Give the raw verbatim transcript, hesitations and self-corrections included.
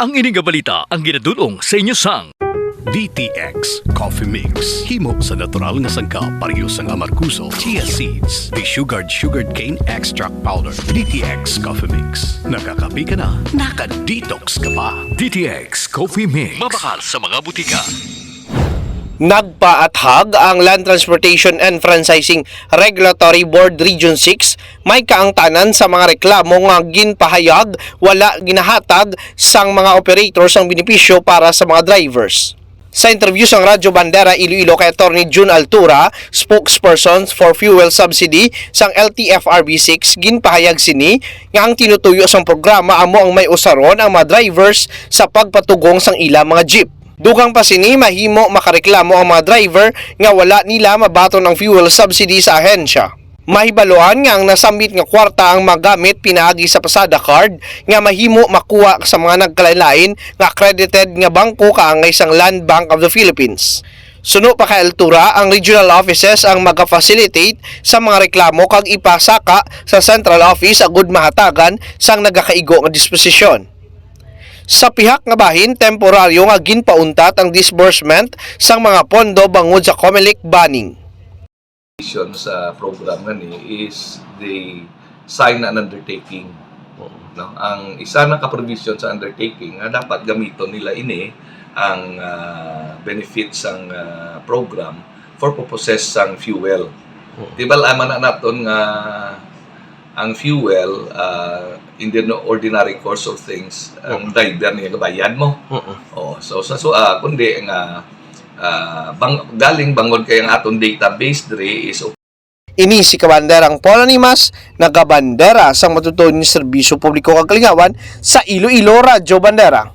Ang ini nga balita ang ginadul-ong sa inyo sang D T X Coffee Mix. Himo sa natural nga sangkap, pareho sang amargoso, chia seeds, desugared sugarcane extract powder. D T X Coffee Mix. Nakakape ka na, naka-detox ka pa. D T X Coffee Mix. Mabakal sa mga butika. Nagpaathag ang Land Transportation and Franchising Regulatory Board Region six, may kaangtanan sa mga reklamo nga ginpahayag wala ginahatag sang mga operator sang benepisyo para sa mga drivers. Sa interview sang Radyo Bandera Iloilo kay Attorney Jun Altura, spokesperson for fuel subsidy sang L T F R B six, ginpahayag sini nga ang tinutuyo sang programa amo ang may usaron ang mga drivers sa pagpatugong sang ila mga jeep. Dugang pa sini, mahimo makareklamo ang mga driver nga wala nila mabaton ang fuel subsidy sa ahensya. Mahibaluan nga ang nasambit nga kwarta ang magamit pinaagi sa pasada card nga mahimo makuha sa mga nagkalain-lain nga accredited nga bangko kaangay sang Land Bank of the Philippines. Suno pa kay Altura, ang regional offices ang maga-facilitate sa mga reklamo kag ipasaka sa central office agud mahatagan sang nagakaigo nga disposisyon. Sa pihak nga bahin, temporaryo nga ginpauntat ang disbursement sang mga pondo bangod sa Comelec banning. Sa program nga ni is they sign an undertaking. No? Ang isa na ka provision sa undertaking nga dapat gamiton nila ini ang ah, benefits sang ah, program for purposes sang fuel. Di ba, alam na naton nga ang fuel ah, in the ordinary course of things, ang driver niya gabayad mo. Oo. So sa so ah, kundi nga ah, bang, galing bangon kay ang aton database diri is Ini si Kabanderang Paul Animas, nagabandera sang matutuon nga serbisyo publiko kag kalingawan sa Iloilo Radyo Bandera.